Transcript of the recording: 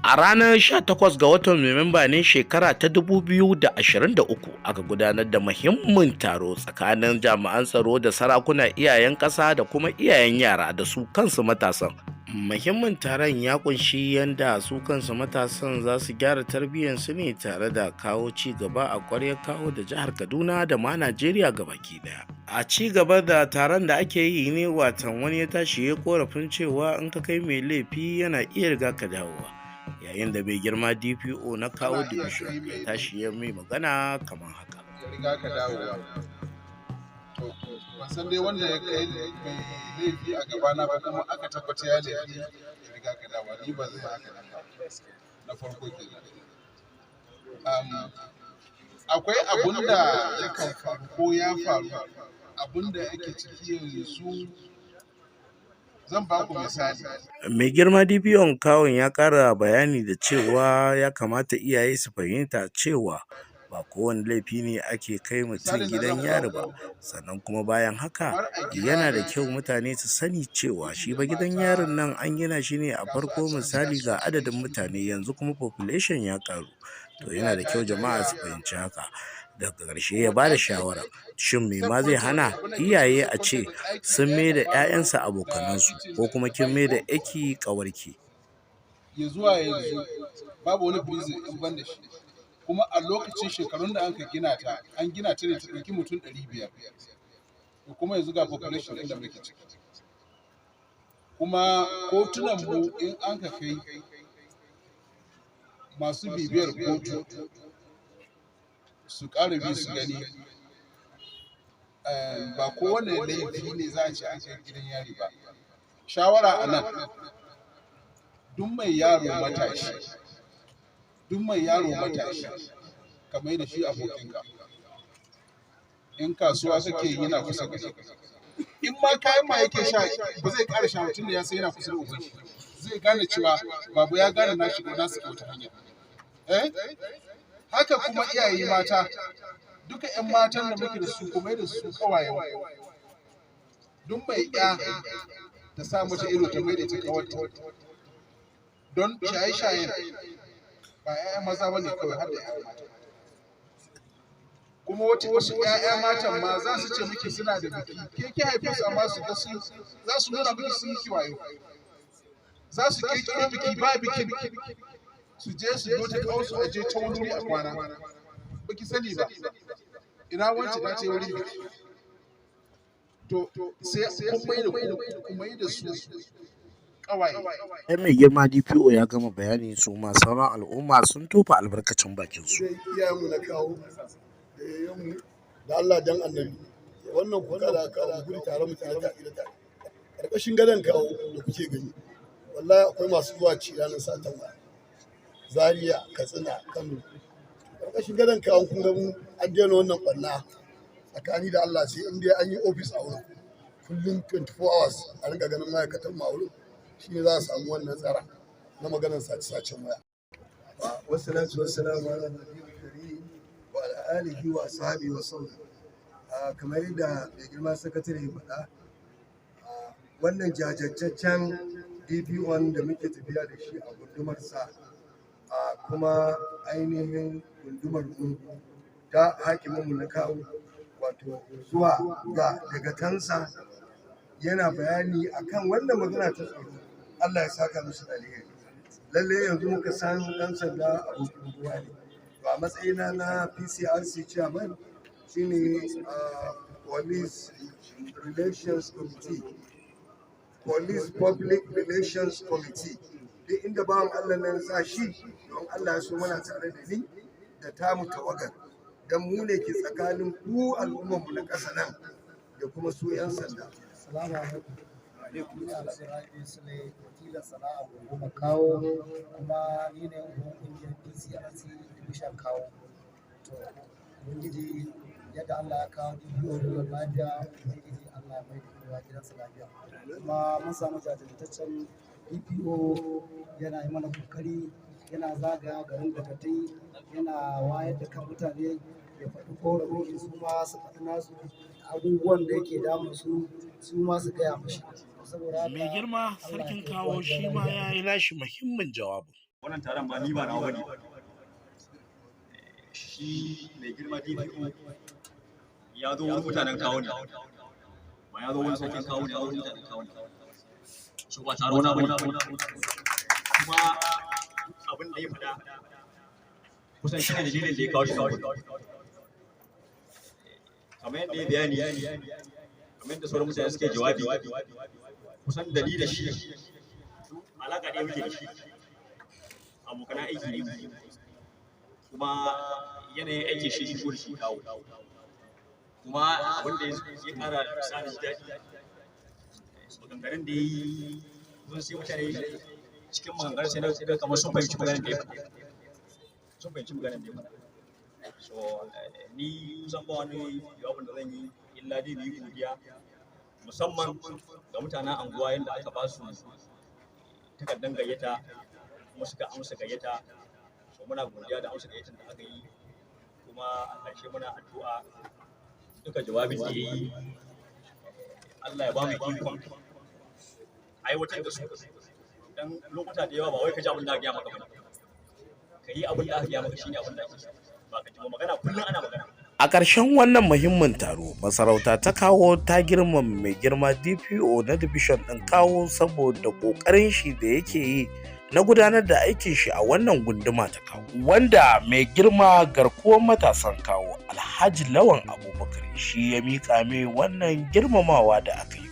A ranar 18 ga watan Nuwamba ne shekara ta 2023 aka gudanar da muhimmin taro tsakanin jami'an tsaro da sarakuna, iyayen ƙasa da kuma iyayen yara da su kansu matasan. Muhimmin taron ya kunshi yadda su kansu matasan za su gyara tarbiyyarsu ne tare da kawo ci gaba a ƙwaryar Kawo da jihar Kaduna da ma Najeriya gabaki daya. A ci gaba da taron da ake yi ne, watan wani ya tashi ya korafin cewa in ka kai mai laifi yana iya riga ka dawowa. Yayin da mai girma DPO na Kawo Division ya tashi ya mai magana kamar haka. Ya riga ka dawowa. To, ban san dai wanda ya kai mai laifi a gabana ba kuma aka tabbata ya laifi ya riga ka dawowa, ni ba zai haka nan ba. Na farko kenan. Akwai abun da yakan faru ko ya faru, abun da ake ciki yanzu, zan ba ku misali. Mai girma DPO Kawun ya kara bayani da cewa ya kamata iyaye su fahimta cewa ba kowane laifi ne ake kai mutum gidan yari ba. Sannan kuma bayan haka, yana da kyau mutane su sani cewa shi fa gidan yarin nan an gina shi ne a farko misali ga adadin mutane, yanzu kuma population ya karu. To, yana da kyau jama'a su fahimci haka. Daga ƙarshe ya ba da shawara, shin me ma zai hana iyaye a ce sun mai da 'ya'yansu abokanansu, ko kuma kin mai da 'yarki ƙawarki? Ya zuwa yanzu babu wani prison in ban da shi. Kuma a lokacin shekarun da anka gina ta, an gina ta ne ta ɗauki mutum 500. To, kuma yanzu ga population ɗin da muke ciki. Kuma kotunan mu, in an ka kai masu bibiyar kotu su ƙara bi su gani, ba kowane laifi ne za a ce an kai gidan yari ba. Shawara a nan, duk mai yaro matashi, duk mai yaro matashi, ka mai da shi abokinka. In kasuwa kake, yana kusa gare ka. In ma kayan ma yake sha, ba zai ƙara sha ba, tunda ya san yana kusa da uban shi. Zai gane cewa babu ya gane na shiga na saki wata hanya. Eh? Haka kuma iyaye mata, duka 'yan matan da muke da su, kuma da su ƙawayen. Duk mai 'ya ta sa mata ido, ta mai da ita ƙawarta. Don shaye-shayen ba 'ya'ya maza ba ne kawai, har da 'ya'ya mata. Kuma wasu 'ya'ya matan ma za su ce miki suna da biki, ke ki haife su, amma su ga sun za su nuna miki sun yi wayo. Za su kirkiro biki, ba bikin, su je su zo ta kawo a je ta wani wuri a kwana. Baki sani ba. Ina wance ta ce wurin biki. To, sai kun mai da ku, kun mai da su ƙawaye. Ai mai girma DPO ya gama bayani, su ma sauran al'umma sun tofa albarkacin bakin su. Iyayenmu na Kawo da yayyenmu, da Allah dan Annabi, wannan kuka da aka kawo, gudu tare mu tare tare tare. Karkashin gadon Kawo da kuke gani, wallahi akwai masu zuwa ci ranar satan waya, Zaria, Katsina, Kano. Karkashin gadon Kawo, kun ga mu an daina wannan barna tsakani da Allah, sai in dai an yi ofis a wurin kullum 24 hours, a rinka ganin ma'aikatan mu a wurin, shine za a samu wannan tsara na maganar sace-sacen waya. والصلاة والسلام على النبي الكريم وعلى آله وأصحابه وسلم. Kamar yadda mai girma sakatare ya faɗa, wannan jajirtaccen DPO da muke tafiya da shi a gundumarsa, a kuma ainihin gundumar mu ta hakiminmu na Kawo, wato zuwa ga dagatansa, yana bayani akan wannan magana ta tsaro. Allah ya saka musu da alheri. Lalle yanzu muka san ɗan sanda abokin ruwa ne. To, a matsayina na PCRC chairman, shine Police Relations Committee, Police Public Relations Committee, duk inda bawan Allah nan za shi, don Allah ya so muna tare da ni da tamu tawagar, don mu ne ke tsakanin ku al'ummarmu na ƙasa nan da kuma su 'yan sanda. Salamu alaikum. Ni Alhaji Rabi Sule, wakilin sana'a gundumar Kawo, kuma ni ne uban kungiyar PCRC Division Kawo. To, Ubangiji, yadda Allah ya kawo DPO da lafiya, Ubangiji Allah ya mai da kowa gidansa lafiya. Kuma mun samu jajirtaccen DPO, yana yi mana kokari, yana zagaya garin dagatai, yana wayar da kan mutane, ya faɗi ƙorafin su, ma su faɗi nasu abubuwan da yake damun su, su ma su gaya mashi. Saboda haka Mai girma Allah ya sarkin kai Kawo kowa shi gida ma lafiya. ya yi nashi muhimmin jawabin. Wannan taron ba ni ba nawa bane. Shi mai girma DPO ya zo wurin mutanen Kawo ne, ba ya zo wurin sarkin Kawo ne, ya zo wurin mutanen Kawo ne. So ba taro na bane. Kuma abin da ya faɗa kusan shi ne dalilin da ya kawo shi Kawo. Kamar yadda ya bayani, kamar yadda sauran mutane suke jawabi, kusan dalilin shi alaƙa ɗaya muke da shi, abokan aiki ne, kuma yanayin aikin shi shigo da shi Kawo. Kuma abin da ya ƙara sa ni ji daɗi, maganganun da ya yi, kusan sai mutane cikin maganganun sai na ga kamar sun fahimci maganar da ya faɗa, sun fahimci maganar da ya faɗa. So ni kusan ba wani jawabin da zan yi illa dai mu yi godiya, musamman ga mutanen anguwa, yadda aka ba su takardar gayyata kuma suka amsa gayyata. So muna godiya da amsa gayyatar da aka yi. Kuma a ƙarshe muna addu'a, duka jawabin da ya yi, Allah ya ba mu ikon aiwatar da su, dan lokuta da yawa ba wai ka ji abin da aka gaya maka bane, ka yi abin da aka gaya maka shine abin da ake so, ba ka ji ba. Magana kullum ana magana. A ƙarshen wannan muhimmin taro, masarauta ta Kawo ta girmama mai girma DPO na division ɗin Kawo saboda ƙoƙarin shi da yake yi na gudanar da aikin shi a wannan gunduma ta Kawo. Wanda mai girma garkuwar matasan Kawo, Alhaji Lawan Abubakar, shi ya miƙa mai wannan girmamawa da aka yi.